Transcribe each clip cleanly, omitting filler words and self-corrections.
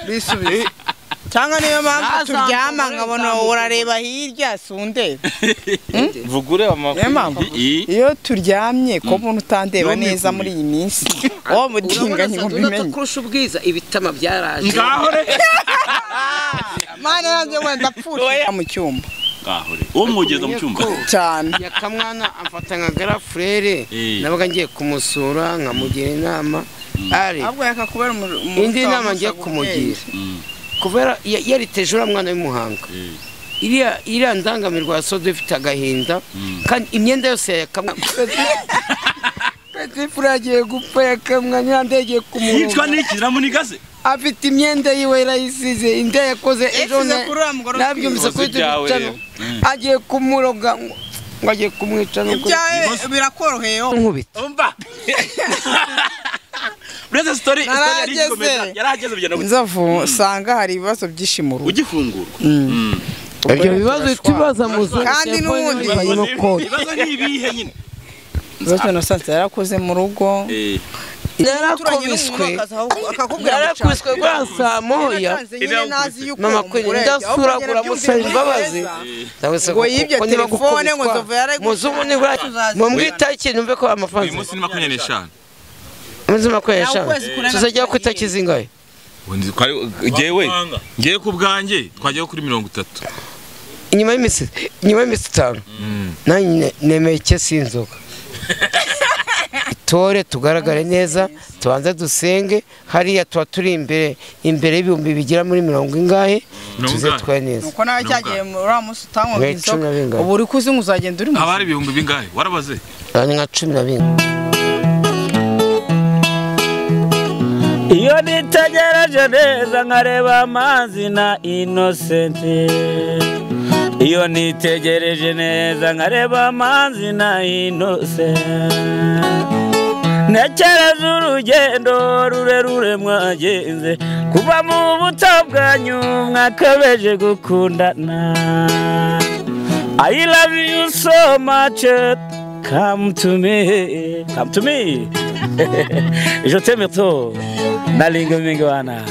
Bisubize. Cyangwa niyo mpamvu turyama nkabona urareba hirya sundeba. Vugure amakuru. Iyo turyamye ko umuntu utandeba neza muri iyi minsi. Wo mudinganye ngo bimenye. Kurusha ubwiza ibitama byaraje. Ngaho re. Mana yanjye wenda pfusha mu cyumba. Ngaho re. Uwo mugeza mu cyumba. Cyane. Yakamwana amfata nka garafurere nabaga ngiye kumusura nkamugira inama. Ari. Ahubwo yakakubera indi nama ngiye kumugira. Kubera yariteje ura mwana w'Imuhanga. Iriya ndangamirwa yasoze ifite agahinda kandi imyenda yose yakamwa. Petit frère agiye gupfa yakamwa nyandege kumurongo. Yitwa niki ramunigaze? Afite imyenda yiwe yarayisize inda yakoze ejo nabyumvise kuri Twitter. Agiye kumuroga ngo agiye kumwica no ibyawe birakoroheye nkubita. Umva. Uretse story yarageze bigenda gute? Nzavu sanga hari ibibazo byinshi mu rugo. Ugifungurwa. Ibyo bibazo tubaza muzo kandi n'ubundi ibibazo ni ibihe nyine. Ibibazo nasanze yarakoze mu rugo. Narakubiswe. Narakubiswe kwa saa moya. Mama Queen ndasuragura musaba imbabazi. Ngo yibye telefone ngo Nzovu yarayiguze. Muzungu ni mumwita ikintu mve ko amafaranga. Uyu munsi ni 25. Munsi 25. Tuzajya kwita zingahe? Jewe ngiye ku bwanjye twagiye kuri 30. Inyuma y'imisi 5. Nanjye nemeye sinzoga. Itore tugaragare neza tubanze dusenge hariya tuba turi imbere y'ibihumbi bigira muri 40 ingahe tuze twaye neza. Nuko nawe cyagiye muri munsi utanywa inzoga ubu uri kuzi uzagenda uri mu abari ibihumbi bingahe warabaze? Ni nka 12. Iyo nitegereje neza nkareba amazi na Innocent. Iyo nitegereje neza nkareba amazi na Innocent. Ntekereza urugendo rurerure mwagenze kuva mu buto bwanyu mwakabeje gukundana. I love you so much, come to me, come to me. Je t'aime trop, nalinga mingwana.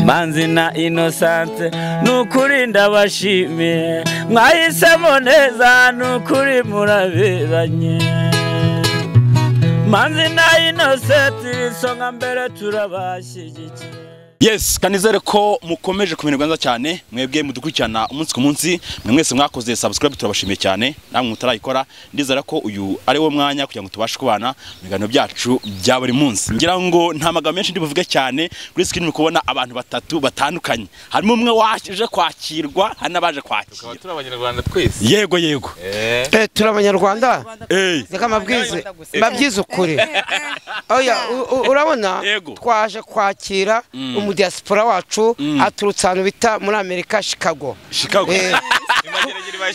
Manzi na Innocent nukuri ndabashimiye mwahisemo neza nukuri muraberanye. Manzi na Innocent isonga mbere turabashyigikiye. Yes, kanizere ko mukomeje kumererwa neza cyane mwebwe mudukurikirana umunsi ku munsi mwese mwakoze subscribe turabashimiye cyane namwe mutarayikora ndizera ko uyu ari wo mwanya kugira ngo tubashe kubana mu biganiro byacu bya buri munsi. Ngira ngo nta magambo menshi ndibuvuge cyane kuri screen kubona abantu batatu batandukanye harimo umwe waje kwakirwa hari n'abaje kwakira. Turi abanyarwanda twese. Yego yego. Turi abanyarwanda. Reka mabwize mabyize ukuri. Oya urabona twaje kwakira diaspora wacu aturutse ahantu bita muri Amerika Chicago. Chicago.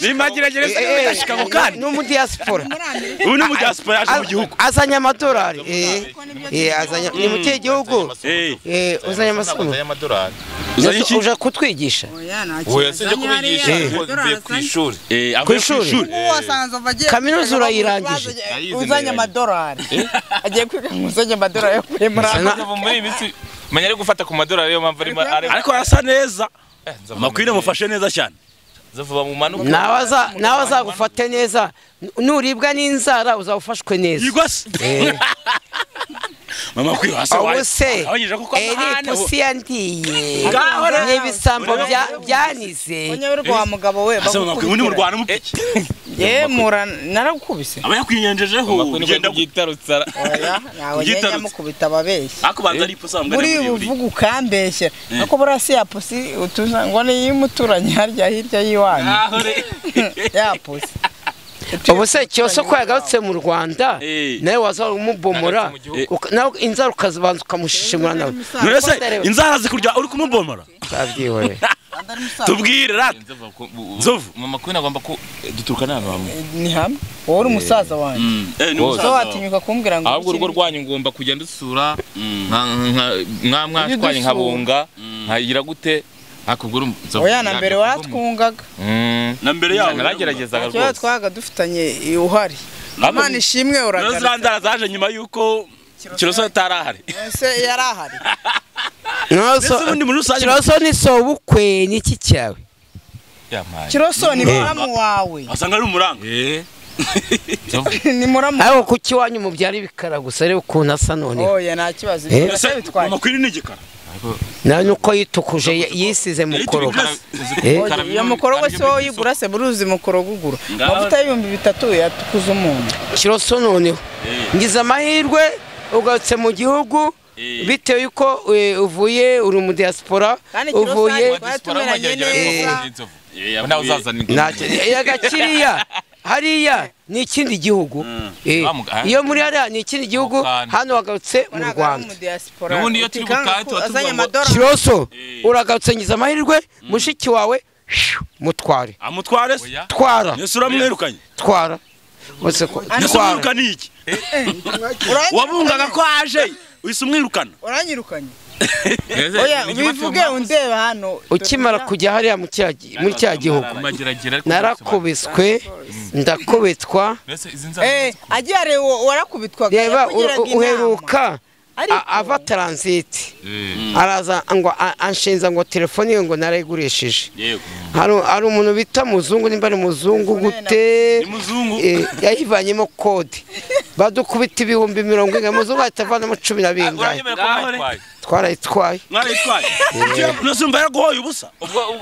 Ni mageragere bita Chicago kandi no mu diaspora. Ubu ni mu diaspora yaje mu gihugu. Azanye amadolari. Azanye ni mu kihe gihugu? Uzanye amasomo. Uje kutwigisha. Oya sinje kubigisha mvuye ku ishuri. Ku ishuri. Kaminuza urayirangije. Uzanye amadolari. Agiye kwiga uzanye amadolari yo kuri muri Amerika. Menya ari gufata ku madolari yo mpamvu ariko arasa neza. Makwine mufashe neza cyane. Zavuba mu manuka. Nawe azagufate neza nuribwa n'inzara uzawufashwe neza. Yigose. Mama kwi hase waye. Eri pusi yandiye. N'ibisambo byanize. Onyeberwa wa mugabo we bagukubise. Undi mu Rwanda mupiki. Ye mura narakubise. Aba yakwiyenjejeho ugenda kugitarutsa. Oya nawe nyenya mukubita ababeshya. Akubanza ari pusi ambwa muri uvuga ukambeshya. Nako burasi ya pusi utuza ngo ni yimuturanye harya hirya yiwanyu. Ya pusi. Ubu se cyose ko yagarutse mu Rwanda nawe waza umubomora nawe inzara ukazibanza ukamushishimura nawe. None se inzara zikurya uri kumubomora? Twabyihoreye. Tubwire rat. Nzovu. Mama Queen agomba ko duturuka n'ahantu hamwe. Ni hamwe. Wowe uri umusaza wanjye. Ni umusaza. Watinyuka kumbwira ngo ahubwo urugo rwanyu ngomba kujya ndusura nka mwashwanye nkabunga nkagira gute akugura. Oya na mbere waratwungaga. Na mbere yaho narageragezaga rwose. Twaga dufitanye uhari. Imana ishimwe uragarutse. Zirandara zaje nyuma yuko Kiroso atarahari. Ese yarahari. Mbese ubundi muri rusange Kiroso ni sobukwe n'iki cyawe? Kiroso ni muramu wawe. Asanga ari umuranga. Ni muramu. Aho kuki wanyu mubyara ibikara gusa rero ukuntu asa none. Oya nta kibazo. Mama Queen ni igikara. Na nuko yitukuje yisize mukorogo. Iyo mukorogo se wowe uyigura se buruzi mukorogo ugura. Amavuta y'3000 yatukuza umuntu. Kiroso noneho. Ngize amahirwe ugarutse mu gihugu bitewe yuko uvuye uri mu diaspora uvuye yagakiriya hariya ni ikindi gihugu iyo muri hariya ni ikindi gihugu hano wagarutse mu Rwanda. Kiroso uragarutse ngize amahirwe mushiki wawe mutware. Amutware twara. Yesu uramwirukanye. Twara. Bose ko twara. Iki wabungaga ko aje uhise umwirukana. Uranyirukanye. Oya bivuge undeba hano. Ukimara kujya hariya muri cya gihugu narakubiswe ndakubitwa. Agiye warakubitwaga. Reba uheruka ava transit araza ngo anshinza ngo telefone ye ngo narayigurishije. Hari umuntu bita muzungu nimba ari muzungu gute yayivanyemo kode badukubita 40,000 muzungu ahita avanamo 10 bingahe. Twarayitwaye. Mwarayitwaye. Nozumva yaraguhoye ubusa.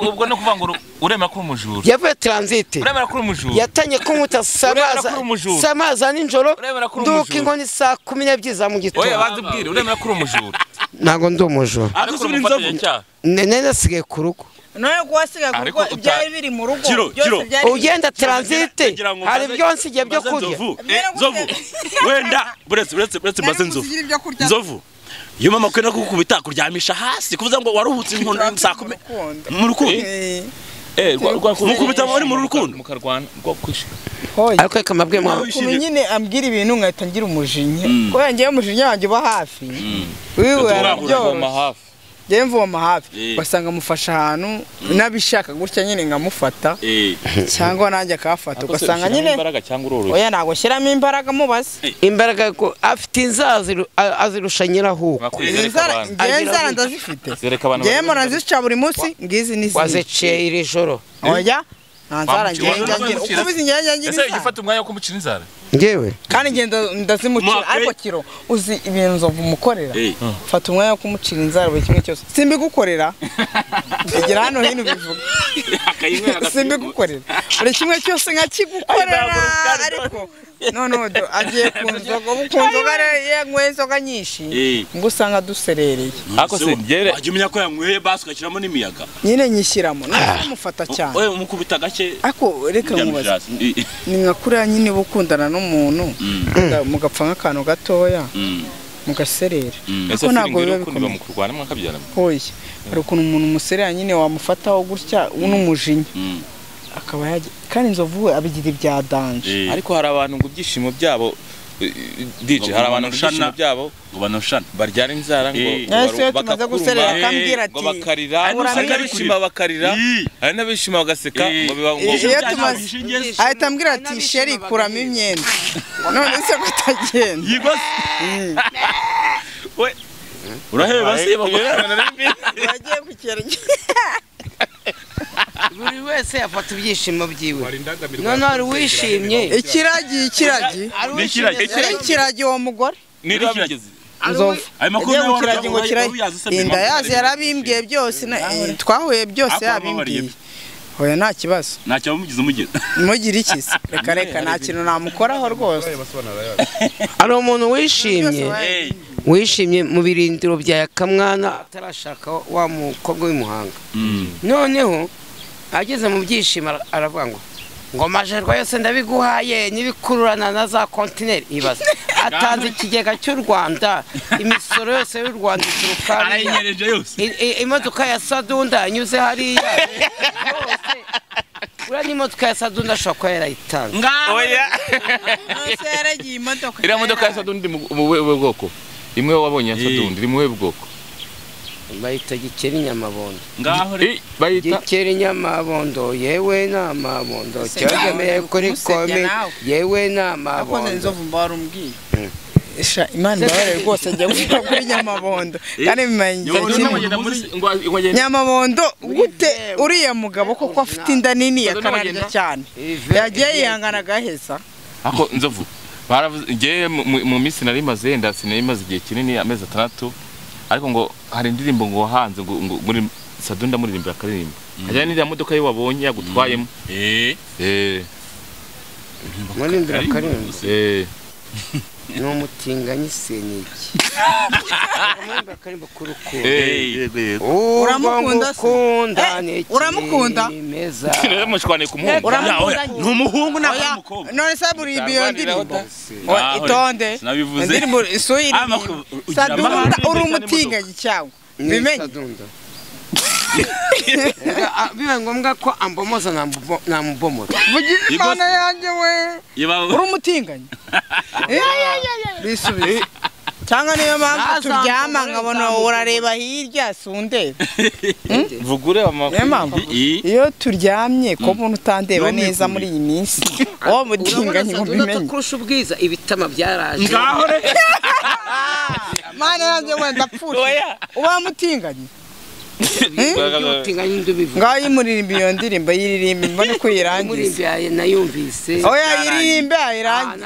Ubwo no kuvuga ngo uremera kuri umujura. Yavuye transit. Uremera kuri umujura. Yatanye kunkuta samaza nijoro nduka inkoni saa 12 za mu gitondo. Oya bazubwire uremera kuri umujura. Ntago ndi umujura. Ariko umufatanyacyaha. Nene nasigaye ku rugo. None kuwasiga kuko byari biri mu rugo byose byari ugenda transit hari byonse igihe byo kurya. Nzovu wenda buretse mbaze Nzovu. Nzovu iyo mama kwenda kukubita kuryamisha hasi kuvuza ngo waruhutse inkono saa 10 mu rukundo. Mukubita muri mu rukundo mukarwana rwo kwishika. Ariko reka mabwe mwa nyine ambwira ibintu nkahita ngira umujinya. Ko yangiye umujinya wanjye uba hafi. Wiwe arabyo hafi. Njye mvoma hafi basanga mufasha ahantu nabishaka gutya nyine nkamufata cyangwa nanjye akafata ugasanga nyine imbaraga cyangwa uroroshye. Oya ntago shyiramo imbaraga mubaze. Imbaraga ko afite inzazi azirusha nyirahuko. Inzara ndazifite. Njye mpora nzica buri munsi ngizi n'izindi. Waziciye iri joro. Oya nta nzara ngira uko bizi ngira ngira. Ese ugifata umwanya wo kumucira inzara? Ngewe kandi ngenda ndazimucira ariko Kiro uzi ibintu Nzovu mukorera. Fata umwanya wo kumucira inzara buri kimwe cyose. Simbigukorera. Egera hano hino bivuga. Simbigukorera. Buri kimwe cyose nkakigukorera ariko no agiye ku nzoga yanyweye inzoga nyinshi ngo usanga duserereye. Ariko se ngere ajya umenya ko yanyweye basi ugashyiramo n'imiyaga. Nyine nyishyiramo namufata cyane. Oya umukubita gake. Ariko reka nkubaze. Ni nka kuriya nyine bukundana n'umuntu mugapfa nk'akantu gatoya mugaserera. Ese ntabwo biba bikomeye mu kurwana mwakabyarana? Oya hari ukuntu umuntu umuserera nyine wamufataho gutya n'umujinya akaba yagiye. Kandi Nzovu we abigira ibya danje. Ariko hari abantu ngo ibyishimo byabo DJ hari abantu ibyishimo byabo ngo banoshana baryana inzara ngo ngo bakarira hari n'abishima bakarira hari n'abishima bagaseka ngo biba ngo ahita ambwira ati sheri kuramo imyenda none se ko atagenda yigose we uraheba se bagiye kukera. Buri wese afata ibyishimo byiwe. None hari wishimye ikiragi ikiragi uwo mugore Nzovu inda yazi yarabimbwiye byose twahuye byose yabimbwiye. Oya nta kibazo. Ntacyo mugize umugira. Mugira iki se? Reka reka nta kintu namukoraho rwose. Ari umuntu wishimye wishimye mu birindiro bya Yakamwana atarashaka wa mukobwa w'imuhanga. Noneho ageze mu byishimo aravuga ngo majerwa yose ndabiguhaye n'ibikururana na za kontineri ibaze atanze ikigega cy'u Rwanda imisoro yose y'u Rwanda ituruka arayinyereje yose imodoka ya Sadunda anyuze hariya uriya ni imodoka ya Sadunda ashobora kuba yarayitanze. Oya yaragiye imodoka iriya modoka ya Sadunda mu bwoko imwe wabonye ya Sadunda iri mu bwoko bayita gikeri nyamabondo. Ngaho bayita gikeri nyamabondo yewe namabondo cyagemeye kuri kome yewe namabondo. Akoze Nzovu mbarumbwiye. Imana ibabare rwose njya gukora kuri Nyamabondo kandi Nyamabondo gute uriya mugabo koko afite inda nini yakararya cyane yagiye yihangana agaheza. Ako Nzovu baravuze ngiye mu minsi nari maze nda sinari maze igihe kinini amezi 6 ariko ngo hari indirimbo ngo hanze ngo muri Sadunda muririmbira akaririmbo ajya n'iriya modoka ye wabonye yagutwayemo muririmbira akaririmbo no mutinganyi seniki muririmbira akaririmbo k'urukundo uramukunda uramukunda rero mushwane ku muhungu ni umuhungu ntabwo ari umukobwa none se muri iyo ndirimbo itonde indirimbo isuye Sadunda uri umutinganyi cyangwa bimenye biba ngombwa ko ambomoza namubomora Imana yanjye we uri umutinganyi bisubize cyangwa niyo mpamvu turyama nkabona urareba hirya sundeba vugure amakuru iyo turyamye ko umuntu utandeba neza muri iyi minsi uwo mutinganyi ngo mbimenye kurusha ubwiza ibitama byaraje ngaho re Mana yanjye we ndapfushe uba mutinganyi ngaho imuririmba iyo ndirimbo yiririmba mbone ko uyirangiza nayumvise oya yiririmbe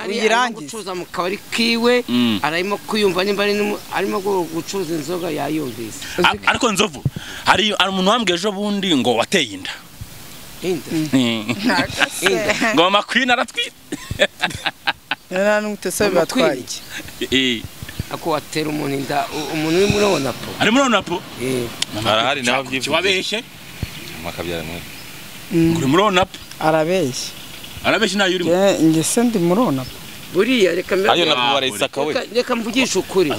uyirangize gucuruza mu kabari kiwe arimo kuyumva nimba arimo gucuruza inzoga yayumvise. Ariko Nzovu hari umuntu wambwiye ejo bundi ngo wateye inda ngo mama Queen aratwite nta bibatwaye ako watera umuntu inda umuntu uri muri onapo ari muri onapo arahari naho byivuze wabeshye makabyara mwe uri muri onapo arabeshye arabeshye nayo urimo nge se ndi muri onapo buriya reka ayo napo barayisaka we reka mvugishe ukuri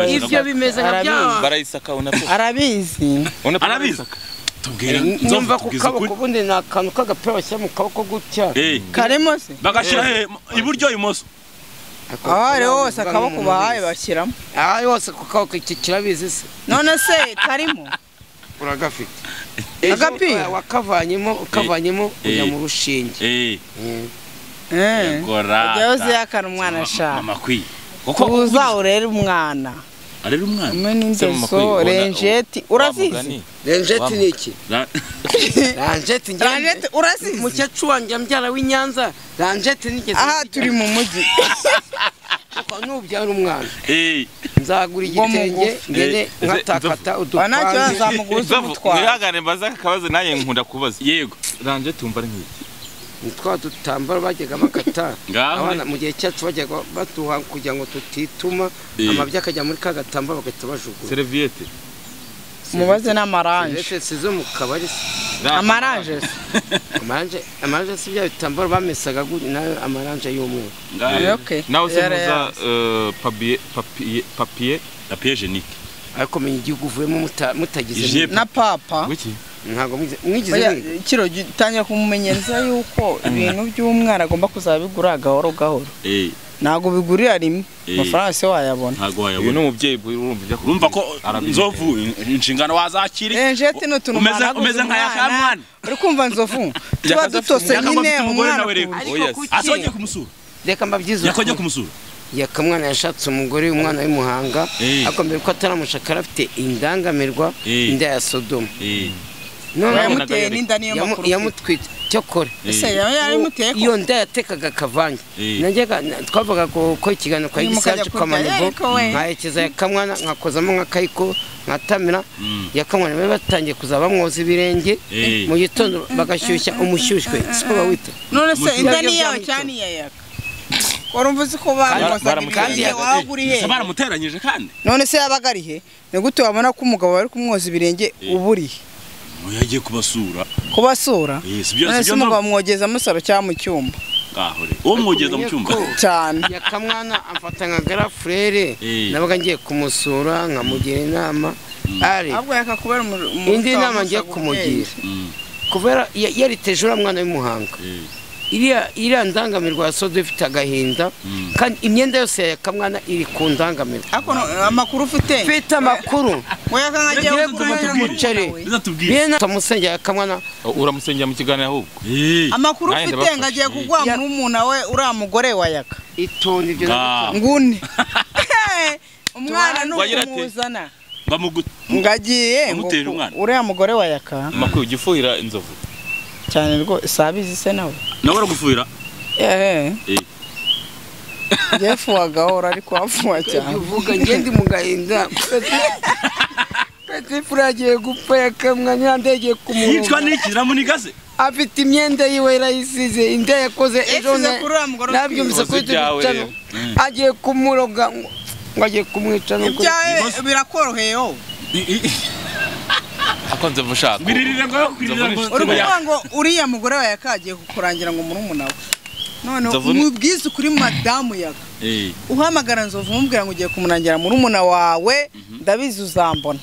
ivyo bimeze nka bya barayisaka onapo arabizi arabizi tubwira Nzumva ku kaboko ubundi ni akantu k'agapira bashyira mu kaboko gutya karimo se bagashyira iburyo imoso aho ari hose akaboko bahaye bashyiramo aho ari hose ku kaboko iki kirabizi se none se karimo uragafite agapira wakavanyemo ukavanyemo ujya mu rushinge ujya uzihakana umwana ashaka uza urere umwana arera umwana umwe n'ingeso renjeti urazizi renjeti ni iki ranjeti ranjeti urazizi mukecuru wanjye mbyara w'inyanza ranjeti nigeze aha turi mu mujyi nubyara umwana nzagura igitenge ngene nkatakata udupanze nzamuguza umutwara mwihangane mbaza akabazo nanjye nkunda kubaza yego ranjeti wumva ari nk'iki ni twa dutambaro bajyaga bakata abana mu gihe cyacu bajyaga batuha kugira ngo tutituma amabyi akajya muri ka gatambaro bagahita bajugunya seriviyete mubaze n'amaranje seriviyete zo mu kabari amaranje amaranje si bya bitambaro bamesaga nayo amaranje y'umweru nawe se muza papiye papiye jenike ariko menya igihugu uvuyemo mutagize na papa ntabwo mwigize kiro gitangira kumumenyereza yuko ibintu by'umwana agomba kuzabigura gahoro gahoro ntabwo bigurira rimwe amafaranga se wayabona ntabwo wayabona uyu ni umubyeyi urumva ko Nzovu inshingano wazakiri renjeti ni utuntu umeze nka yakamwana uri kumva Nzovu tuba dutose nyine umwana asoje kumusura reka mbabyize yakoje kumusura yakamwana yashatse umugore umwana w'imuhanga ariko mbere ko ataramushaka afite indangamirwa inda ya Sodoma yamuteye n'inda niyo makuru yamutwite cyokora ese yamuteye iyo nda yatekaga kavange najyaga twavuga ko ikiganiro kwa Gisaje kwa Manivo nkahekeza yakamwana nkakozamo nk'akayiko nkatamira yakamwana bari batangiye kuza bamwoza ibirenge mu gitondo bagashyushya umushyushywe siko bawita none se inda ni yawe cyane iya yaka warumva uzi ko bamwozaga ibirenge wabaga uri he baramuteranyije kandi none se yabaga ari he ni gute wabona ko umugabo bari kumwoza ibirenge uba uri he yagiye kubasura kubasura none se umugabo amwogeza amusaro cyangwa mu cyumba uwo mwogeza mu cyumba cyane yakamwana amfata nka garafurere nabaga ngiye kumusura nkamugira inama ari ahubwo yakakubera indi nama ngiye kumugira kubera yariteje uriya mwana w'imuhanga iriya ndangamirwa ya sodo ifite agahinda kandi imyenda yose ya yakamwana iri ku ndangamirwa amakuru ufite mfite amakuru ngiye umuceri utamusengera yakamwana uramusengera mu kiganiro ahubwo amakuru ufite ngo agiye kuguha murumuna we uriya mugore wa yaka itonde ibyo ngune Umwana n'umuzana ngagiye uriya mugore wa Yaka makuru ugifuhira inzovu cyane rwo sabizi se nawe nawe aragufuhira Jefu agahora ariko afuwa cyane uvuga ngende mu gahinda Petit frère agiye gupfa yakamwa nyandege kumuruga yitwa niki ramunigaze afite imyenda yiwe yarayisize inda yakoze ejo nabyumvise kuri tubicano agiye kumuroga ngo agiye kumwica nuko ibyawe birakoroheye wowe akonze vushaka biririra ngo kwirira ngo uri kuvuga ngo uriya mugore wawe yakagiye kukurangira ngo murumuna we none mubwize kuri madamu Yaka uhamagara Nzovu umubwira ngo ugiye kumurangira murumuna wawe ndabizi uzambona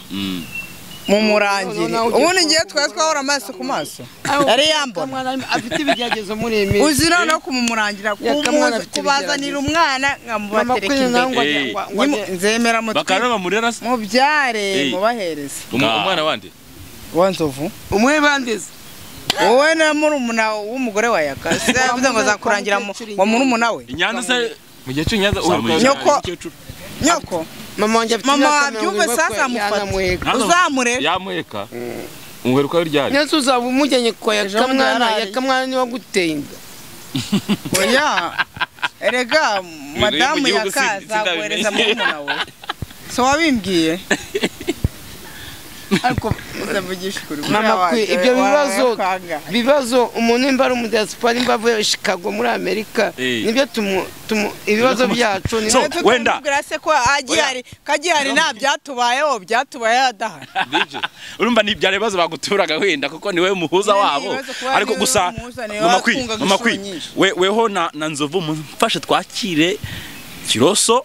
mumurangire ubundi ngiye twari twahora amaso ku maso yari yambona afite ibigeragezo muri iyi minsi uzi noneho kumumurangira kubazanira umwana nkamubatereka imbere nzemera mubyare mubahereze umwana wande wa Nzovu umwe bandize wowe na murumuna w'umugore wa Yaka se yavuze ngo azakurangira wa murumuna we Inyanza se mu gihe cy'Inyanza nyoko nyoko mama wanjye afite mama wabyumve sasa amufata uzamure yamuheka umuheruka ryari nese uzaba umujyanye kwa Yakamwana Yakamwana niwe waguteye inda oya erega madamu Yaka azaguhereza murumuna we so wabimbwiye ariko mama kwe ibyo bibazo umuntu nimba ari umudiaspora nimba avuye Chicago muri Amerika nibyo ibibazo byacu ni wenda se ko agihari kagihari nta byatubayeho byatubaye adahari urumva ni byari ibibazo baguturaga wenda kuko niwe muhuza wabo ariko gusa mama kwi weho na Nzovu mufashe twakire Kiroso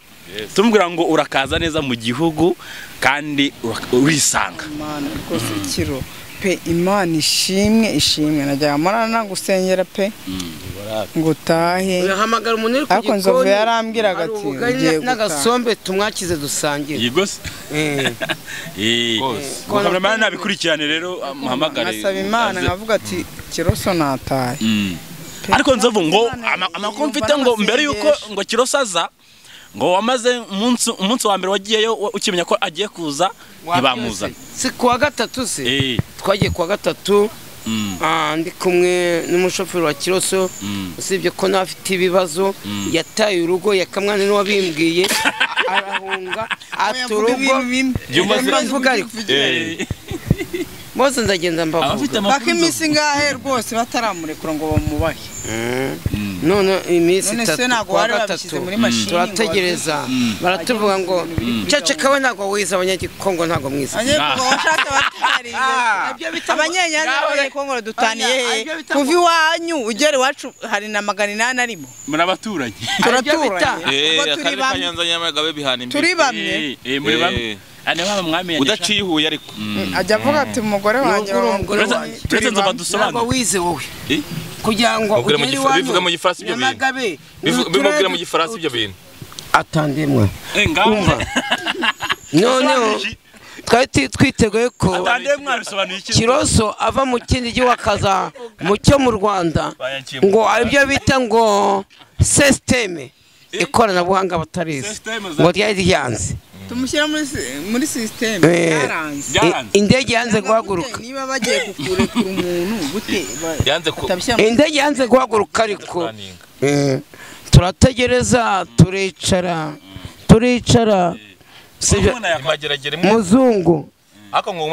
tumubwira ngo urakaza neza mu gihugu kandi urisanga Imana rwose Kiro pe Imana ishimwe ishimwe najya marana gusengera pe ngo utahe urahamagara umuntu uri ku ariko Nzovu yarambwiraga ati ugiye n'agasombe tumwakize dusangire yego se eh nabikurikirane rero muhamagare nasaba Imana nkavuga ati Kiroso nataye ariko Nzovu ngo amakuru mfite ngo mbere yuko ngo Kiroso aza ngo wamaze umunsi wa mbere wagiyeyo ukimenya ko agiye kuza ntibamuzana si kuwa gatatu se twagiye kuwa gatatu ndi kumwe n'umushoferi wa Kiroso usibye ko nawe afite ibibazo yataye urugo Yakamwana n'uwabimbwiye arahunga ata urugo mvuga ariko bose ndagenda mbavuga paka iminsi ngahe rwose bataramurekura ngo bamubahe none iminsi itatu kuwa gatatu turategereza baratuvuga ngo ceceka we ntabwo wize abanyagikongo ntabwo mwize abanyenyanza n'abanyekongo dutaniye hehe kuva iwanyu ugera iwacu hari na 800 arimo muri abaturanyi turaturanye akarere ka Nyanza Nyamagabe bihana imbibi turi bamwe muri bamwe udaciye ihuye ariko ajya avuga ati umugore wanjye uretse nzoba dusobanure ntabwo wize wowe kugira ngo ugere iwanyu bivuga mu gifaransa ibyo bintu bimubwira mu gifaransa ibyo bintu atandemwe umva noneho twari twiteguye ko Kiroso ava mu kindi gihugu akaza mu cyo mu Rwanda ngo aribyo bita ngo sisiteme ikoranabuhanga batarizi ngo ryari ryanze tumushyira muri sisiteme yaranze indege yanze guhaguruka niba bagiye kukurekura umuntu gute indege yanze guhaguruka ariko turategereza turicara muzungu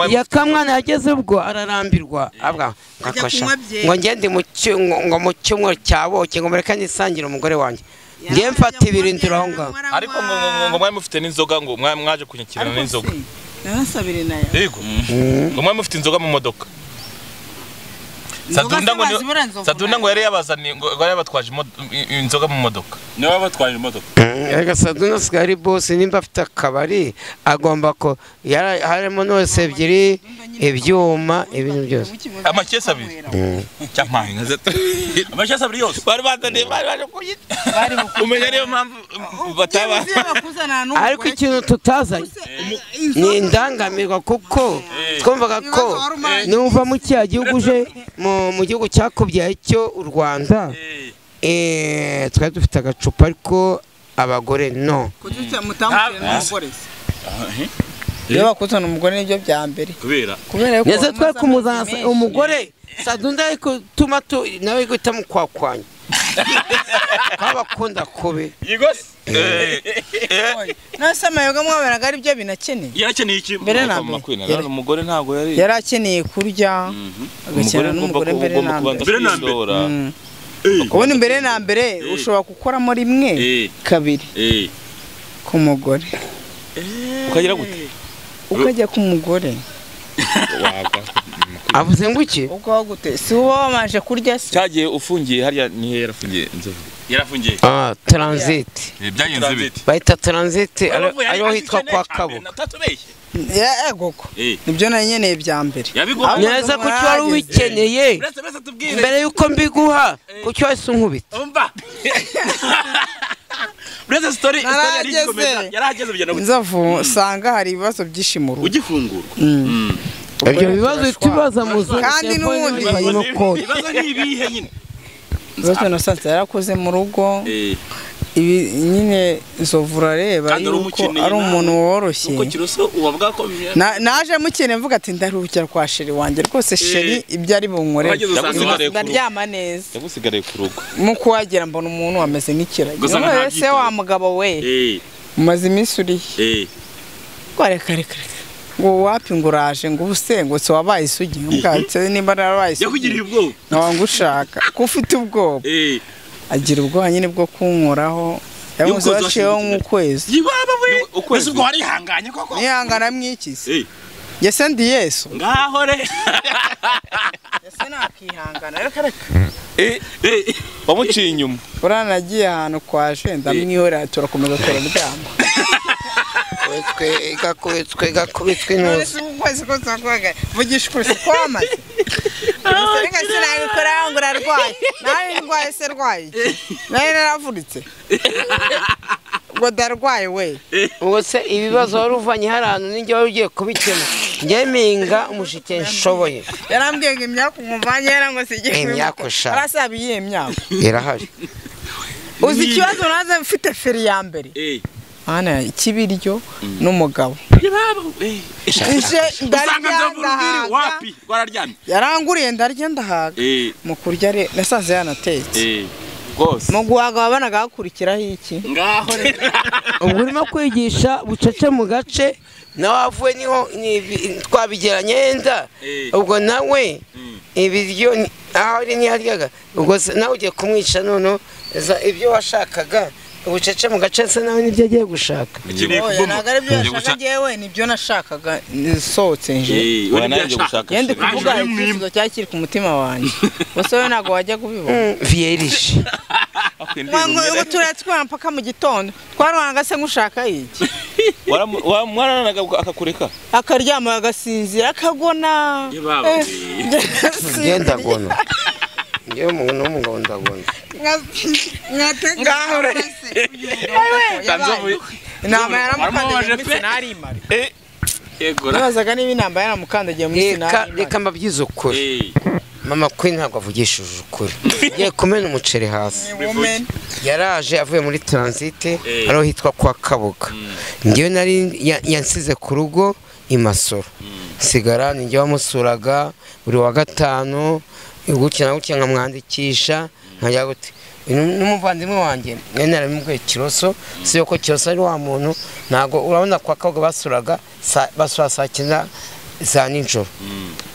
Yakamwana yageze ubwo ararambirwa avuga ngo ngende ngo mu cyumweru cya boke ngo mureke nisangire umugore wanjye ngiye mfata ibirindiro aho ngaho ariko ngo mwari mufite n'inzoga ngo mwaje kunyakirana n'inzoga narasabire nayo yego ngo mwari mufite inzoga mu modoka Sadunda ngo yari yabazaniye ngo yari yabatwaje inzoga mu modoka niwe wabatwaje imodoka reka Sadunda asigaye ari bosi nimba afite akabari agomba ko harimo nose ebyiri ibyuma ibintu byose amakesi abiri cyamaye nka zato amakesi abiri yose bari bazaniye bari baje kuyita umenya niyo mpamvu bataba ariko ikintu tutazanye ni indangamirwa kuko twumvaga ko nuva mu cya gihugu uje mu gihugu cyakubyaye cyo u Rwanda twari dufite agacupa ariko Abagore no. Kuki mutamukira n'umugore se? Iyo bakuzana umugore nibyo bya mbere. Kubera neza twe kumuzana umugore Sadunda ariko tuma tu nawe guhita mukwakwanya. Kabakunda kube. Yego se. Nase amayoga mwaberaga ari byo binakeneye. Yarakeneye iki? Mbere na mbere. Umugore ntago yari. Yarakeneye kurya. Agakena n'umugore mbere na mbere. Ubundi mbere na mbere ushobora gukoramo rimwe kabiri ku mugore. Ukagira gute? Ukajya ku mugore. Avuze ngo iki? Uko gute? Si uba wamanje kurya se? Cyagiye ufungiye harya ni yarafungiye Nzovu. Yarafungiye. Transit. Byagenze bite? Bayita transit ariho hitwa kwa Kabuga. Yego ko. Nibyo nanyeneye bya mbere. Neza ko cyo wari ubikeneye. Mbere yuko mbiguha kucyo wese unkubita. Umva. Uretse story yarageze bigenda gute? Nzovu sanga hari ibibazo byinshi mu rugo. Ugifungurwa. Ibyo bibazo tubaza muzo kandi n'ubundi ibibazo ni ibihe nyine. Ibibazo nasanze yarakoze mu rugo. Ibi nyine Nzovu urareba yuko ari umuntu woroshye. Uko Kiroso ubavuga ko naje mukene mvuga ati ndaruhukira kwa sheri wanjye rwose sheri ibyo ari bunkorere ndaryama neza. Yagusigariye ku rugo. Mu kuhagera mbona umuntu ameze nk'ikiragi. Se wa mugabo we. Umaze iminsi urihe? Ngo reka reka. Ngo wapi ngo uraje ngo ubuse ngo se wabaye isugi mbwatse nimba narabaye isugi. Yakugiriye ubwoba. Ntabwo ngushaka ko ufite ubwoba. Agira ubwoba nyine bwo kunkoraho. Yamuze waciyeho nk'ukwezi. Yibaba we. Ukwezi ubwo warihanganye koko. Nihangana mwikize. Yese ndi Yesu. Ngaho re. Yese nakihangana reka reka. Wamuciye inyuma. Uranagiye ahantu kwa Jenda ndamwihora turakomeza turaryama. Gakubitswe gakubitswe ntuzi. Ukwezi kose wakwaga vugisha ukuri si kwamaze. Reka sinabikora ngo urarwaye. Nawe ndwaye se rwaye iki? Nawe naravunitse. Ngo ndarwaye we. Ubwo se ibibazo wari uvanye hari ahantu ninjye wari ugiye kubikemura. Njye mpinga umushike nshoboye. Yarambwiye ngo imyaku nkumvanye yara ngo sigiye. Imyaku sha. Arasaba iyihe myaku? Irahari. Uzi ikibazo naze mfite feri ya mbere. Ana ikibiryo n'umugabo. Wapi rwararyamye. Yaranguriye ndarya ndahaga. Mu kurya re nasanze yanatetse. Rwose. Mu guhaga wabanaga hakurikiraho iki? Ngaho re. Ubwo urimo kwigisha bucece mu gace nawe avuye niho twabigeranye yenda. Ubwo nawe ibiryo aho ari ntiyaryaga. Ubwo nawe ugiye kumwica none ibyo washakaga. Ubucece mu gace se nawe nibyo agiye gushaka. Ntabwo ari byo yashaka njyewe nibyo nashakaga nsohotse nje. Yende kuvuga icyifuzo cyakiri ku mutima wanjye. Gusa wowe ntabwo wajya kubibona. Vierge. Ngo turatwara mpaka mu gitondo. Twarwanaga se ngushaka iki? Mwararanaga akakureka? Akaryama agasinzira akagona. Ngenda gona. Ngewe umuntu w'umugabo ndagona. Ngaho re. Inama yaramukandagiye muri sinari imare. Nabazaga niba inama yaramukandagiye muri sinari. Reka mbabwize ukuri. Mama Queen ntabwo avugishije ukuri. Ngiye kumena umuceri hasi. Yaraje avuye muri transit ariho hitwa kwa Kabuga. Ngewe nari yansize ku rugo i Masoro. Sigara ninjye wamusuraga buri wa gatanu. Gutya gutya nkamwandikisha nkajya gute n'umuvandimwe wanjye mwene naramubwiye Kiroso si yuko Kiroso ari wa muntu ntago urabona kwa Kabuga basuraga basura saa cyenda za nijoro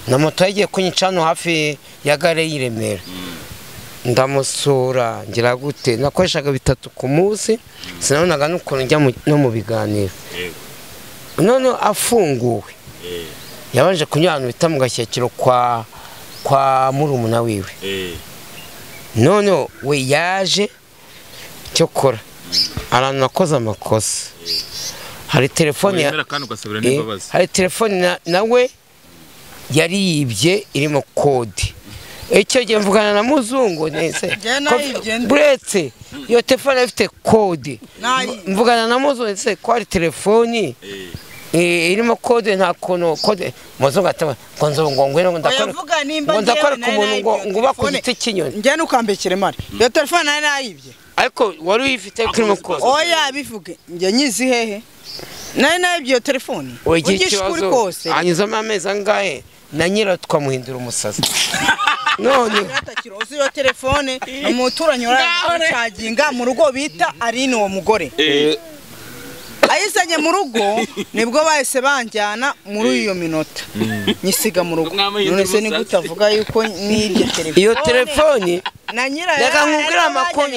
na moto yagiye kunyica hano hafi ya gare y'i Remera ndamusura ngira gute nakoreshaga bitatu ku munsi sinabonaga n'ukuntu njya no mu biganiro none afunguwe yabanje kunyura ahantu bita mu Gashyekero kwa murumuna wiwe none we yaje cyokora aranakoze amakosa hari telefone hari telefone nawe yari yibye irimo kode icyo gihe mvugana na muzungu nese buretse iyo telefone ifite kode mvugana na muzungu nese ko ari telefone irimo kode nta kuntu kode muzungu ataba ngo nzo ngo ngwino ngo ndakora ngo ndakora ku muntu ngo ngo uba ku giti cy'inyoni njye nukambekere mari iyo telefone nari nayibye Ariko wari uyifite kirimo kode. Oya bivuge njye nyizi hehe nari nayibye iyo telefone ugisha ukuri kose anyuzamo amezi angahe na nyira twamuhindura umusazi none uzi iyo telefone umuturanyi uracaginga mu rugo bita Aline uwo mugore ayizanye mu rugo nibwo bahise banjyana muri iyo minota nyisiga mu rugo none se ni gute avuga yuko n'ibyo telefone iyo telefone na nyirayo reka nkubwire amakuru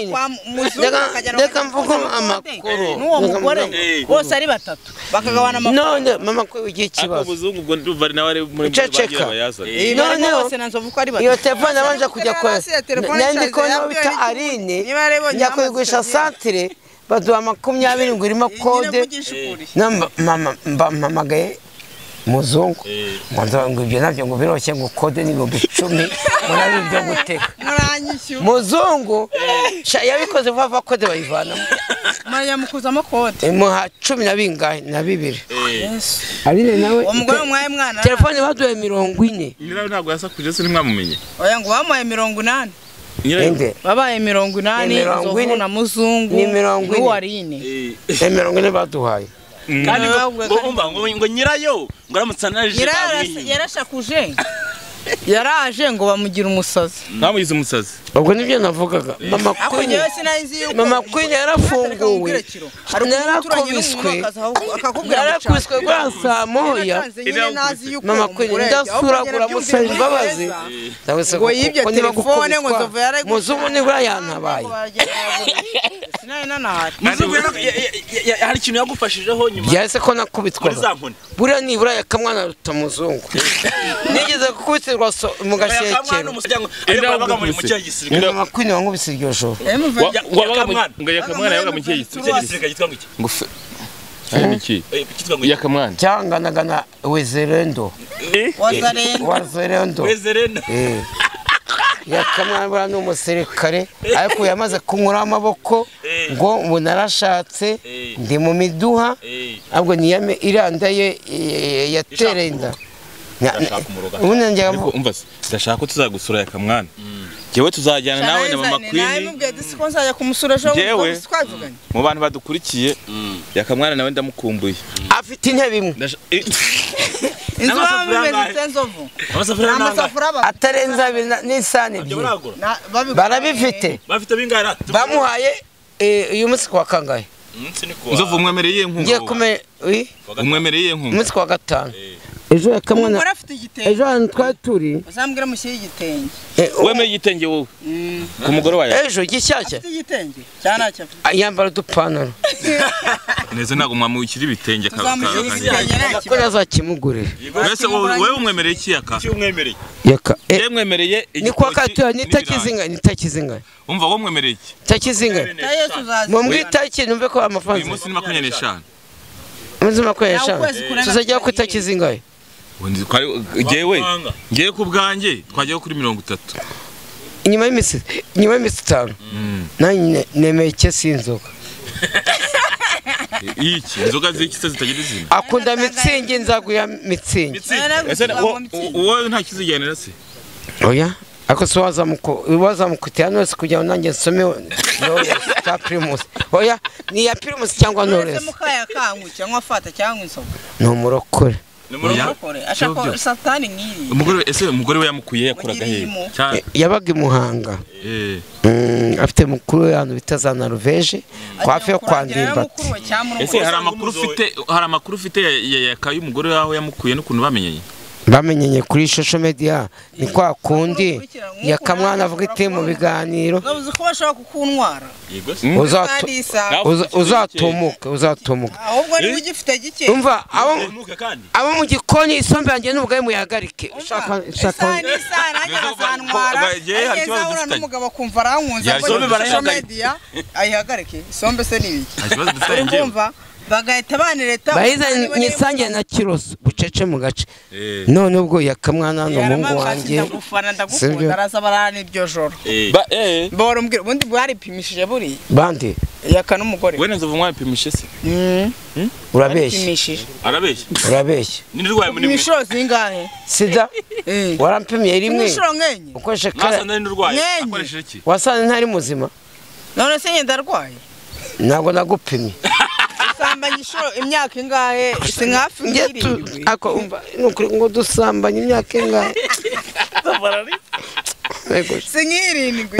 reka mvuge amakuru n'uwo mugore bose ari batatu bakagabana amakuru none mama ko ugiye ikibazo umuzungu ubwo ndumva ari nawe ari muri ceceka none bose na Nzovu ko ari batatu iyo telefone abanje kujya kwa nandi ko bita Aline njya kuyigurisha santire baduha 20 ngo irimo kode mama mpamagaye muzungu ngo ibyo nabyo ngo biroroshye ngo kode ni 10,000 ngo nabyo byo guteka muzungu yabikoze vuba vuba kode bayivanamo muyamukuzamo kode muha 10 na bingahe na 2 Aline nawe umugore umwaye mwana telefone baduhaye 40 nyirayo ntabwo yasakuje se ntimwamumenye oya ngo bamuhaye 80 babaye 80 Nzovu na muzungu ni 40 n'uwarine ni 40 baduhaye kandi ngo nyirayo ngo aramutse anaje yarashakuje yaraje ngo bamugira umusazi bamugize umusazi ubwo nibyo navugaga mama Queen yarafunguwe narakubiswe guhera saa moya mama Queen ndasuragura musaba imbabazi ngo yibye telefone ngo Nzovu yarayiguze muzungu nibura yantabaye hari ikintu yagufashijeho nyuma yahise ko nakubitwaga buriya nibura yakamwana aruta muzungu nigeze gukubitirwa mu gashyekero mama Queen wankubise iryo joro yakamwana yabaga mu kihe gisirikare yakamwana cyanganaga na Wezerendo Wazerendo yakamwana buriya ni umusirikare ariko yamaze kunkuraho amaboko ngo ubu narashatse ndi mu miduha ahubwo niyame iriya ye yatereye inda ndashaka ko tuzagusura yakamwana njyewe tuzajyana nawe na mama Queen njyewe mu bantu badukurikiye yakamwana nawe ndamukumbuye afite intebe imwe inzu bameze Nzovu atarenze abiri n'isani ebyiri barabifite bamuhaye uyu munsi kwa kangahe Nzovu umwemereye inkunga umwemereye inkunga umunsi kwa gatanu ejo yakamwana ejo ahantu twari turi uzambwira mushyire igitenge wemeye igitenge wowe ku mugore wawe ejo gishyashya afite igitenge cyane ntacyo afite yambara udupantaro neza ntabwo mwamukira ibitenge ko nazakimugurira mbese wowe umwemereye iki yaka yaka yemwemereye ni kwa katuya nitakizinga umva wowe umwemereye iki takizinga mumbwire itariki numve ko amafaranga uyu munsi ni 25 umunsi 25 tuzajya ku itariki zingahe ngewe ngewe ku bwanjye twajyaho kuri 30 inyuma y'iminsi 5 nanjye nemeye ikesi y'inzoga iki inzoga z'iki se zitagira izina akunda mitsingi nzaguya mitsingi wowe nta kizijyanira se oya ariko si wazamukutira hano wese kugira ngo nanjye nsome Knowless cya Primus oya ni iya Primus cyangwa Knowless mukaya kangu cyangwa fata cyangwa inzoga ni umurokore ashaka satani nk'iri umugore ese umugore we yamukuye yakoraga he yabaga i Muhanga afite mukuru we ahantu bita za Norvege kwa hafi yo kwa Ndimbati ese hari amakuru ufite ya y'umugore wawe yamukuye n'ukuntu bamenyanye bamenyanye kuri social media ni kwa kundi yakamwana avuga ite mu biganiro uzi ko bashobora kukuntwara uzatumuka ahubwo niba ugifite gike umva abo mu gikoni isombe yanjye n'ubugari muyahagarike ushaka isaha nanjye azantwara ageze ahura n'umugabo akumva arankunze social media ayihagarike isombe se ni ibiki urumva bagahita banireta bahiza nyisange na kiroso bucece mu gace none ubwo yakamwana ni umuhungu wanjye ndagufana ndagukunda araza barana iryo joro bora umbwira ubundi bwaripimishije buriya bande yaka n'umugore we Nzovu mwapimishe se urabeshya arabeshya urabeshya nirwaye muri inshuro zingahe sida warampimiye rimwe inshuro nkenye ukoreshe kare akoresheje iki wasanze ntari muzima None se njye ndarwaye? Ntabwo nagupimye. Dusambanye inshuro imyaka ingahe? Si nkafi nk'irindwi. Ako umva nukuri ngo dusambanye imyaka ingahe? Si nk'irindwi.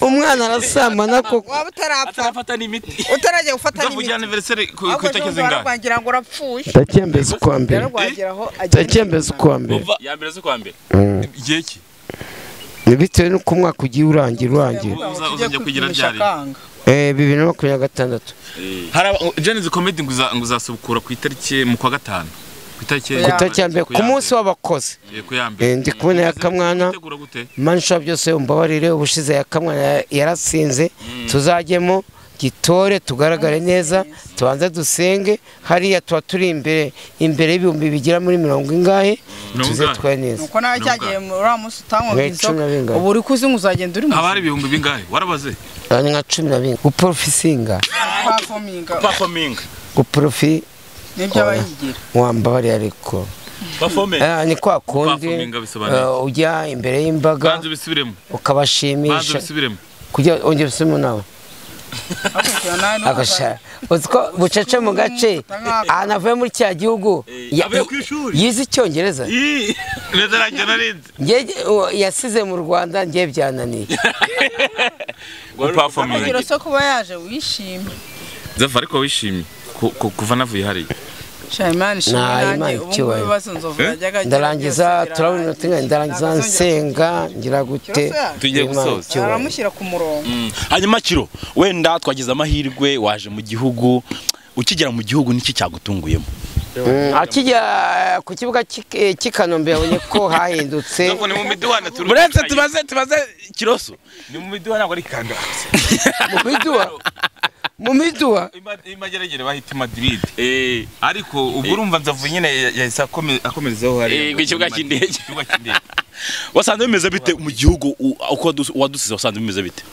Umwana arasambana koko. Waba utarapfa. Atarafata n'imiti. Utarajya gufata n'imiti. Nzavugira anniversaire ku itariki zingahe? Wagira ngo urapfuye. Tariki ukwa mbere. Tariki ukwa mbere. Ya mbere z'ukwa mbere. Igihe ki? Ni bitewe n'uko umwaka ugiye urangira. Uzajya kugira ryari? 2026. Hari Gen-Z Comedy ngo uzasubukura ku itariki mu kwa gatanu. Ku itariki ya mbere ku munsi w'abakozi. Ndi kubona Yakamwana. Mansha byose umbabarire ubushize Yakamwana yarasinze tuzajyemo gitore tugaragare neza tubanze dusenge hariya tuba turi imbere y'ibihumbi bigera muri 40 ingahe tuze twaye neza. Nuko nawe cyagiye muri munsi utanywa inzoga ubu uri kuzi uzagenda uri mu abari ibihumbi bingahe warabaze ari nka 12 guprofisinga performing guprofi nibyo abayigira wambabari ariko performing ni kwa kundi ujya imbere y'imbaga banze bisubiremo ukabashimisha kujya ongera usubiremo nawe agasha uziko bucece mu gace ahantu avuye muri cya gihugu yize icyongereza yasize mu Rwanda ngiye byananiye Kiroso kuba yaje wishimye Zava ariko wishimye kuva navuye hariya ndarangiza turabona ndarangiza nsenga ngira gute tugiye gusoza aramushyira ku murongo. Hanyuma Kiro wenda twagize amahirwe waje mu gihugu ukigera mu gihugu niki cyagutunguyemo? Akijya ku kibuga cy'i Kanombe yabonye ko hahindutse. Muretse tubaze Kiroso ni mu miduha ntabwo ari kanda mu miduha imageragere bahita Madrid ariko ubwo urumva Nzovu nyine yahise akomerezaho hari ku kibuga cy'indege. Wasanze bimeze bite mu gihugu uko wadusize wasanze bimeze bite?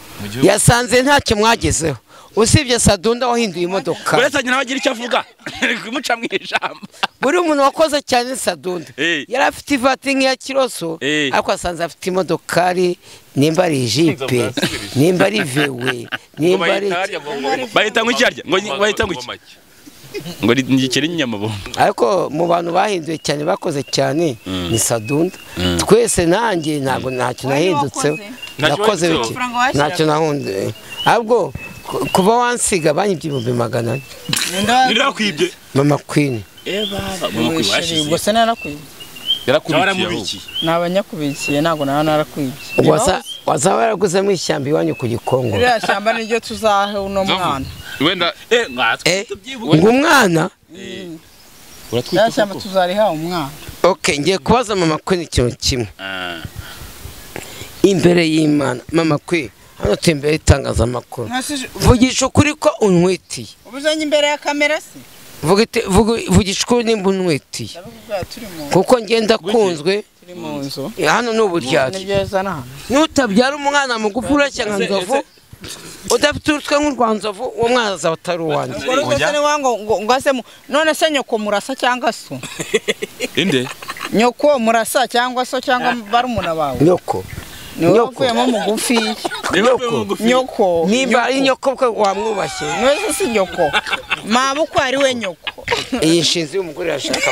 Yasanze ntacyo mwagezeho usibye Sadunda wahinduye imodoka. Uretse nyina wagira icyo avuga kumuca mu ijambo. Buri umuntu wakoze cyane Sadunda yari afite ivatiri nk'iya Kiroso ariko asanze afite imodokari nimba ari jipe nimba ari vewe nimba ari bahita ngo icyarya ngo bahita ngo iki ngo ngikere inyamabombo. Ariko mu bantu bahinduye cyane bakoze cyane ni Sadunda. Twese nanjye ntabwo ntacyo nahindutseho nakoze bike ntacyo nahunze ahubwo kuva wansiga banyibye 400,000. Nirakwibye Mama Queen. Mama Queen washize ubwo se narakwibye yarakubikiye nabanyakubikiye ntabwo nawe narakwibye. Wazaba yaraguze mu ishyamba iwanyu ku Gikongo. Iriya shyamba niryo tuzahe uno mwana wenda ngo umwana iriya shyamba tuzariha umwana. Okay ngiye kubaza Mama Queen ikintu kimwe imbere y'Imana. Mama Queen hano turi imbere y'itangazamakuru vugisha ukuri ko unwitiye. Ubuzanye imbere ya kamera se vugisha ukuri nimba unwitiye kuko ngenda kunzwe hano ni uburyarya. Nutabyara umwana mugufi urashya nka Nzovu udafite urutwe nk'urwa Nzovu uwo mwana azaba atari uwanjye. None se nyoko murasa cyangwa so? Inde nyoko murasa cyangwa so cyangwa barumuna bawe? Nyoko nyoko mugufi nyoko nimba ari nyoko wamwubashye nose si nyoko mabukwe ari we nyoko. Iyi nshinzi y'umugore irashaka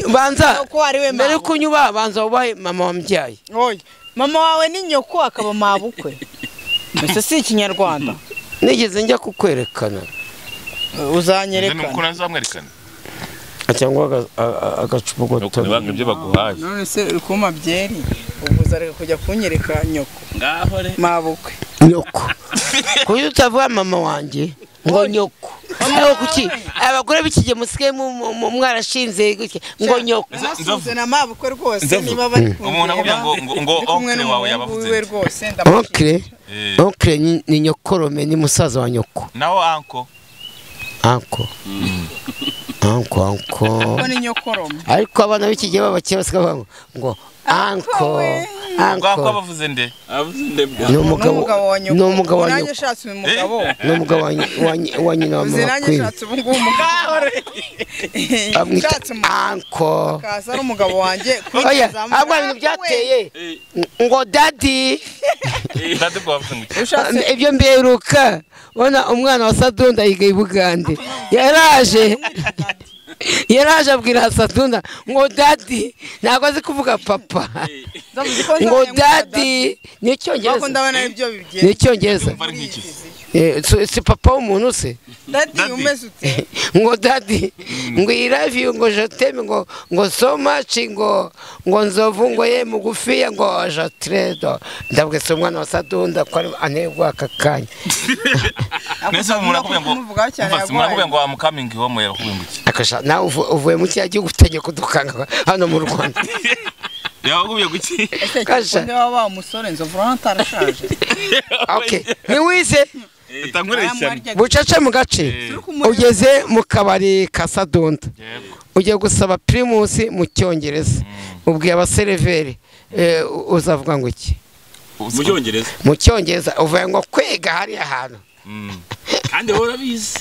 banza mbere kunyuba banza ubahe mama wambyaye. Oya mama wawe ni nyoko akaba mabukwe mbese si ikinyarwanda. Nigeze njya kukwerekana uzanyerekana nuko nazamwerekana cyangwa agacupa gato nibanga ibyo baguhaye. None se uri kuma byeri ubwo uzareka kujya kunyereka nyoko ngaho re mabukwe nyoko kuko utavuga mama wanjye ngo nyoko. Ariko kuki abagore bikije musigaye mwarashinze gutya ngo nyoko nasuze na mabukwe rwose niba bari umuntu akubwira ngo ngo oncle wawe yabavuze rwose oncle oncle ni nyokorome ni musaza wa nyoko naho anko anko anko anko ni nyokorome. Ariko abana b'ikigihe babakeye basigaye ngo Anko Anko bavuze nde? Ni umugabo ni umugabo wa nanjye shatse umugabo. Ni umugabo wa nyina wa mama. Nanjye shatse ubu umugabo. Anko. Kaza ari umugabo wanjye. Oya, ahubwo ibintu byateye ngo daddy. Daddy bavuze ngo ibyo mberuka. Ubona umwana wa Sadunda yiga i Bugande. Yaraje abwira Sadunda ngo daddy ntabwo azi kuvuga papa. Ngo daddy ni icyongereza. Ni icyongereza. Si papa w'umuntu se? Daddy umeze ute? Ngo daddy ngo I love you ngo je t'aime ngo ngo so much ngo ngo nzovu ngo ye mugufiya ngo je t'aime. Ndabwe se umwana wa Sadunda ko ari anegwa aka kanya. Nese murakubye ngo murakubye ngo I'm coming home yarakubye ngo iki? Akasha nawe uvuye mu cya gihugu utangiye kudukanga hano mu Rwanda. Yakubye guki? Kasha wa musore nzovu atarashaje. Okay, ni wize bucace mu gace ugeze mu kabari ka Sadunda ugiye gusaba Primus mu cyongereza ubwiye abaseriveri uzavuga ngo iki mu cyongereza mu cyongereza uvuye ngo kwiga hariya hantu kandi wowe urabizi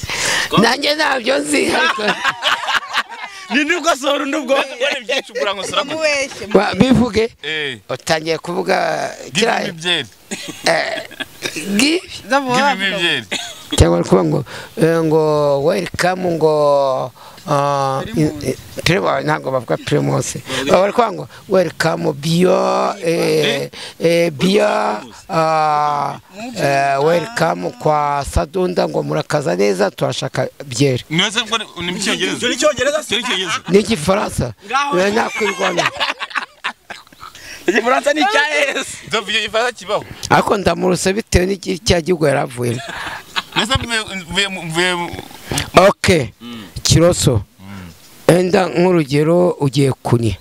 nanjye ntabyo nzi ariko ni nubwo sora nubwo bivuge utangiye kuvuga kiriya cyangwa kuvuga ngo ngo welcome ngo ntabwo bavuga Primus bari kuvuga ngo welcome bio bio welcome kwa Sadunda ngo murakaza neza turashaka byeri ni mu cyongereza ni igifaransa nakwirwana igifaransa ni cya S Nzovu igifaransa kibaho ariko ndamuruse bitewe n'icya gihugu yaravuye nese mvuye okay Kiroso enda nk'urugero ugiye kunya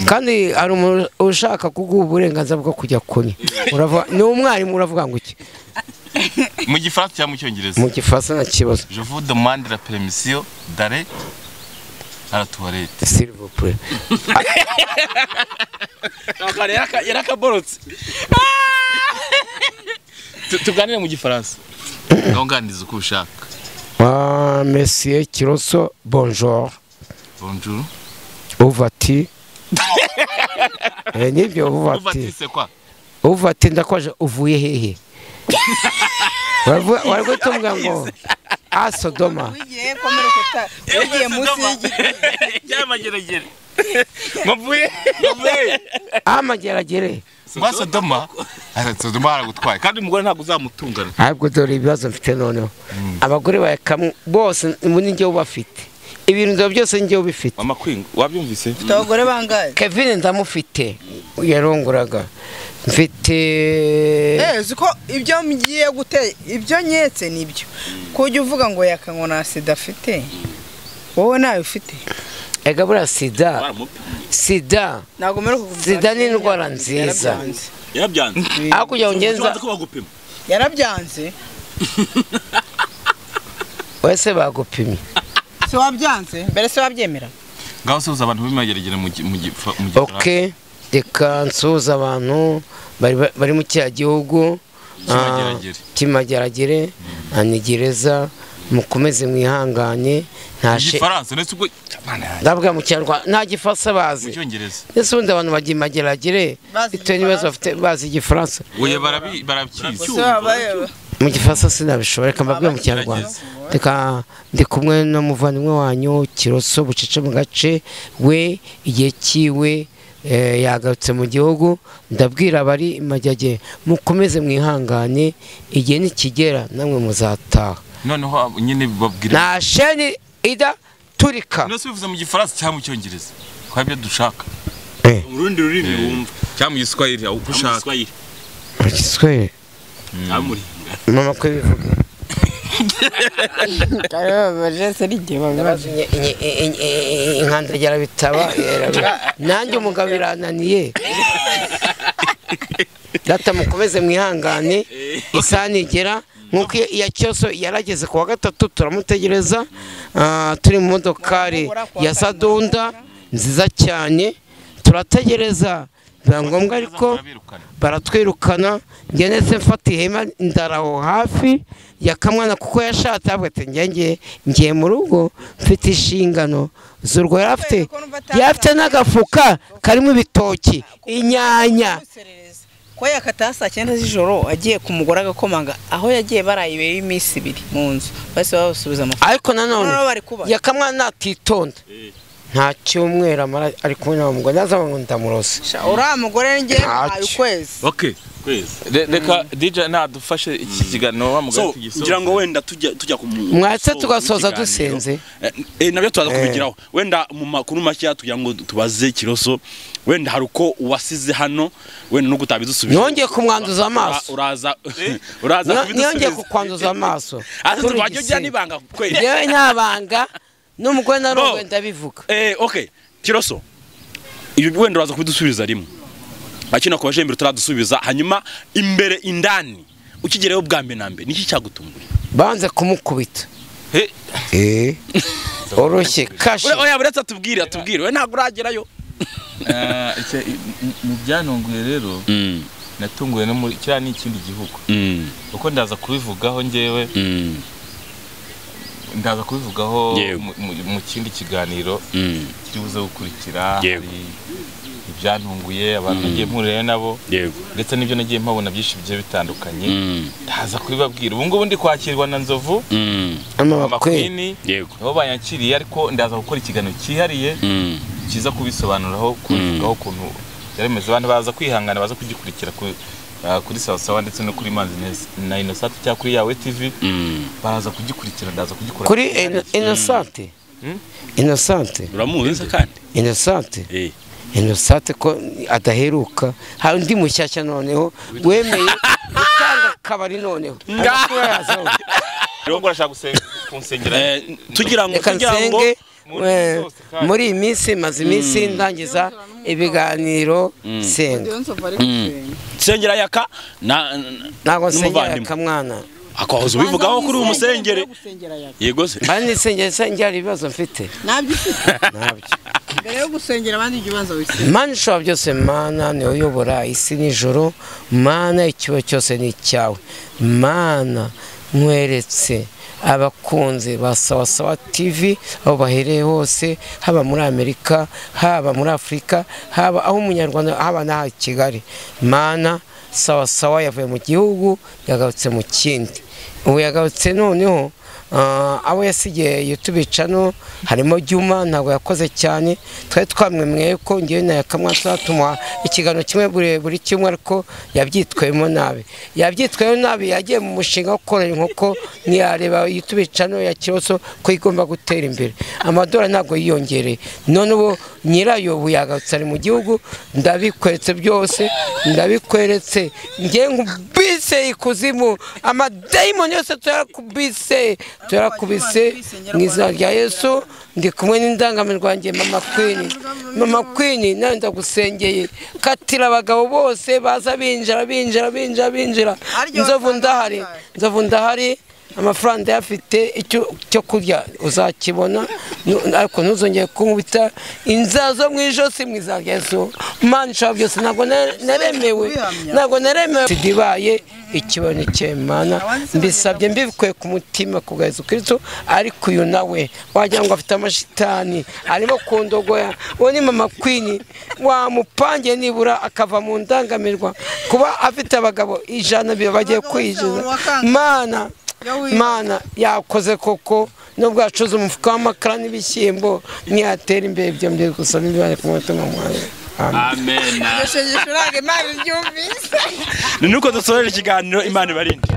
kandi hari umuntu ushaka kuguha uburenganzira bwo kujya kunya uravuga ni umwarimu uravuga ngo iki mu gifaransa cyangwa mu cyongereza mu gifaransa nta kibazo je vous demande la permission d'aller à la toilette s'il vous plaît yarakaborotse tuganire mu gifaransa ngonganiza uko ushaka. Monsieur Kiroso, bonjour. Bonjour. Où vas-tu? Nibyo où vas-tu? C'est quoi? Où vas-tu ndakwaje uvuye hehe? Wari gutumbwa ngo a Sodoma. Wigiye komera kuta. Ugiye munsi y'igiti. Cyamageragere. Mvuye. Amageragere. Ngwa Sodoma. Sodoma aragutwaye kandi umugore ntabwo uzamutungana. Ahubwo dore ibibazo mfite noneho. Abagore bayakamwe bose muri njye ubafite. Ibintu byose njye ubifite. Mama Queen wabyumvise? Mfite abagore bangahe? Kevin ndamufite. Yaronguraga. Mfite ziko ibyo mgiye gute ibyo nyetse nibyo. Kujya uvuga ngo yakanywa na sida afite. Wowe nayo ufite. Ega bura sida. Sida. Sida ni indwara nziza. Yarabyanze. Aho kujya ungenza yarabyanze. Wese bagupimye. Se wabyanze? Mbere se wabyemera? Ngaho suza abantu bimageragere mu Okay, reka nsuza abantu bari mu cya gihugu kimageragere anigereza mukomeze mwihangane nta gifaransa ndetse ubwo ndavuga mu Kinyarwanda nta gifaransa bazi mu cyongereza ndetse ubundi abantu bagiye mageragere bitewe n'ibibazo bafite bazi igifaransa oya barabikizi mu gifaransa sinabishobora reka mbabwire mu Kinyarwanda reka ndi kumwe n'umuvandimwe wanyu Kiroso bucece mu gace we igihe kiwe yagarutse mu gihugu ndabwira abari majyage mukomeze mwihangane igihe nikigera namwe muzataha noneho nyine babwira nta sheni ida turika nose bivuze mu gifaransa cyangwa mu cyongereza kwa ibyo dushaka mu rundi rurimi wumva cyangwa mu giswahili aho ushaka mu giswahili amuri mama ko bivuga inkandagira bitaba nanjye umugabo irananiye data mukomeze mwihangane isaha nigera nkuko iya Cyoso yarageze kuwa gatatu turamutegereza turi mu modokari ya Sadunda nziza cyane turategereza Biba ngombwa ariko baratwirukana. Njye ndetse mfata ihema ndaraho hafi ya Kamwana kuko yashatse, avuga ati njye ngiye mu rugo mfite inshingano z'urugo. Yari afite n'agafuka karimo ibitoki, inyanya. Ko yakataha saa 9 z'ijoro agiye ku mugore agakomanga aho yagiye barayibeyo iminsi 2 mu nzu, bahise babasubiza amafaranga. Ariko nanone Yakamwana natitonda nta cyumweru amara ari kumwe n'uwo mugore, naza ngo ndamurose. Uriya mugore njye muhaye ukwezi. Okay, reka DJ nadufashe iki kiganiro wa mugore tugisoza. Ngira ngo wenda tujya ku mwatse tugasoza dusenze. Nabyo turaza kubigiraho. Wenda mu makuru make tugira ngo tubaze Kiroso, wenda hari uko wasize hano wenda no kutabidusubije. Nongeye kumwanduza amaso. Uraza kubidusubije. Nongeye kukwanduza amaso. Ase wajya ujya nibanga kweli. Yewe ntabanga n'umugore narongo ndabivuga. Okay, Kiroso, ibyo wenda uraza kubidusubiza rimwe. Akina kwa jembere turadusubiza, hanyuma imbere indani ukigereyo bwa mbere na mbere niki cyagutunguye? Banze kumukubita. Oroshye kashi. Oya buretse atubwire we ntabwo uragerayo. Mu byantunguye rero natunguye no muri kiriya ni ikindi gihugu. Uko ndaza kubivugaho njyewe ndaza kubivugaho mu kindi kiganiro kiri buze gukurikira. Ibyantunguye abantu nagiye mpurira nabo ndetse n'ibyo nagiye mpabona byinshi bigiye bitandukanye, ndaza kubibabwira. Ubu ngubu ndi kwakirwa na Nzovu Mama Queen, nabo banyakiriye, ariko ndaza gukora ikiganiro cyihariye kiza kubisobanuraho, kubivugaho ukuntu byaremeze. Abantu baza kwihangana, baza kugikurikira kuri Sawa Sawa ndetse no kuri Manzi na Innocent cyangwa kuri Yawe TV, baraza kugikurikira, ndaza kugikora kuri Innocent. Innocent uramuzi kandi Innocent Innocent ko adaheruka. Hari undi mushyashya noneho wemeye gutanga kabari noneho. Rero urashaka kunsengera tugira ngo muri iyi minsi maze iminsi ndangiza ibiganiro senga. Sengera Yaka na ntabwo nsengera Yakamwana. Akahoza ubivugaho kuri umusengere. Yego se. Bandi sengera ibibazo mfite. Nabyo ufite. Nabyo. Mbere yo gusengera abandi ibyo ubanza wisengera. Mana ishobora byose, Mana niwe uyobora isi n'ijoro, Mana ikibo cyose ni icyawe. Mana nkweretse abakunzi ba Sawa Sawa TV aho bahereye hose, haba muri Amerika, haba muri Afurika, haba aho umunyarwanda, haba n'aha Kigali. Mana Sawa Sawa yavuye mu gihugu yagarutse mu kindi. Ubu yagarutse noneho abo yasigiye YouTube channel harimo Juma, ntabwo yakoze cyane, twari twamwemeye ko ngewe na Yakamwana tumuha ikiganiro kimwe buri cyumweru, ariko yabyitwayemo nabi. Yagiye mu mushinga wo korora inkoko, ntiyareba YouTube channel ya Kiroso ko igomba gutera imbere. Amadolari ntabwo yiyongereye. None ubu nyirayo ubu yagarutse ari mu gihugu, ndabikweretse byose, ndabikweretse ngewe nkubise ikuzimu, amadayimoni yose tuyarakubise mu izina rya Yesu. Ndi kumwe n'indangamirwa wanjye Mama Queen. Mama Queen nawe ndagusengeye, katira abagabo bose baza binjira. Nzovu ndahari, amafaranga yafite icyo cyo kurya uzakibona, ariko ntuzongeye kunkubita inzazo mu ijosi mu izina rya Yesu. Mana ishobora byose, ntabwo naremewe sidibaye ikibone cy'Imana, mbisabye mbikuye ku mutima ku bwa Yesu Kristo. Ariko uyu nawe wagira ngo afite amashitani arimo kundogoya. Uwo ni Mama Queen wamupange nibura akava mu ndangamirwa, kuba afite abagabo 100 bagiye kwijiza. Mana yakoze koko, nubwo yacuze umufuka w'amakara n'ibishyimbo ntiyatera imbere. Ibyo mbere gusa bibane ku mutima wawe. Amen. Nuko dusoje ikiganiro, Imana ibarinde.